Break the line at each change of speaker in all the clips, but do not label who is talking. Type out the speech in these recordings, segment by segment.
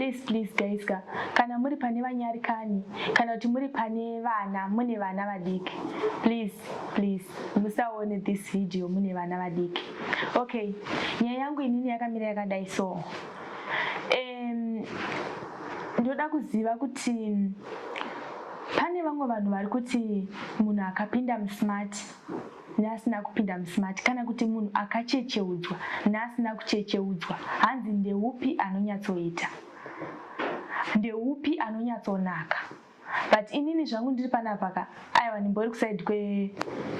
Please, please guys ka, kana muri pane vanyarikani kana kuti muri pane vana, mune vana vadiki, please, please musaone this video mune vana vadiki. Okay, nyaya yangu inini yakamira yakadai. So ndoda kuziva kuti pane vamwe vanhu vari kuti munhu akapinda musmart neasina kupinda musmart, kana kuti munhu akachecheudzwa neasina kuchecheudzwa, hanzi ndeupi anonyatsoita, ndeupi anonyatsonaka? But inini zvangu ndiri panapa ka, aiwa, ndimbori kuside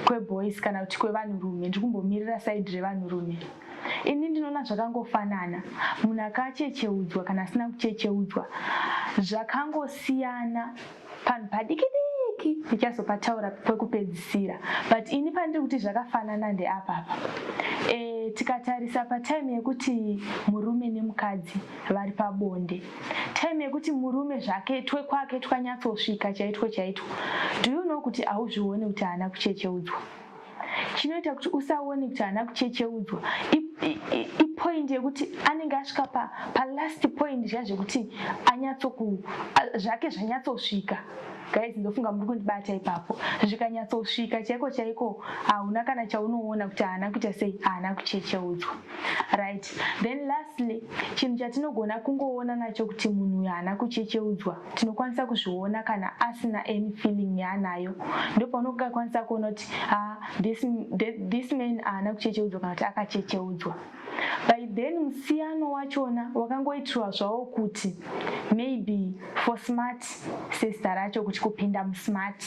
kweboys kana kuti kwevanhurume. Ndiri kumbomirira side revanhurume. Ini ndinoona zvakangofanana, munhu akachecheudzwa kana asina kuchecheudzwa, zvakangosiyana panhu padiki diki, ndichazopataura kwekupedzisira. But ini pandiri kuti zvakafanana ndeapapa. Tikatarisa patime yekuti murume nemukadzi vari pabonde, time yekuti murume zvake twekwake twanyatsosvika chaitwo chaitwo, do you know kuti hauzvioni kuti haana kuchecheudzwa? Chinoita kuti usaone kuti haana kuchecheudzwa ipoint yekuti anenge asvika palast point zviya zvekuti anyatsoku zvake zvanyatsosvika. Guys, ndofunga muri kundibata ipapo. Zvikanyatsosvika chaiko chaiko, hauna kana chaunoona kuti haana kuita sei, haana kuchecheudzwa, right? Then lastly, chinhu chatinogona kungoona nacho kuti munhu uyu haana kuchecheudzwa, tinokwanisa kuzviona kana asina any feeling yaanayo. Ndopaunokwanisa kuona kuti ah, this man haana kuchecheudzwa kana kuti akachecheudzwa. By then musiyano wachona wakangoitirwa zvawo kuti maybe for smart sezita racho, kuti kupinda musmart,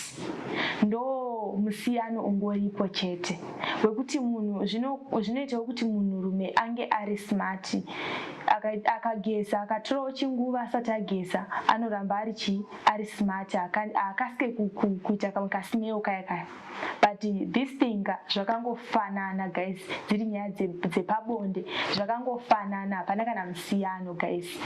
ndo musiyano ungoripo chete wekuti munhu zvinoitawo kuti munhurume ange ari smart. Akageza, akatorawo chinguva asati ageza, anoramba ari chi ari smart, haakasike kuita kamwe kasmell kaya kaya. But this thing, zvakangofanana guys, dziri nyaya dzepabonde, zvakangofanana, hapana kana musiyano guys.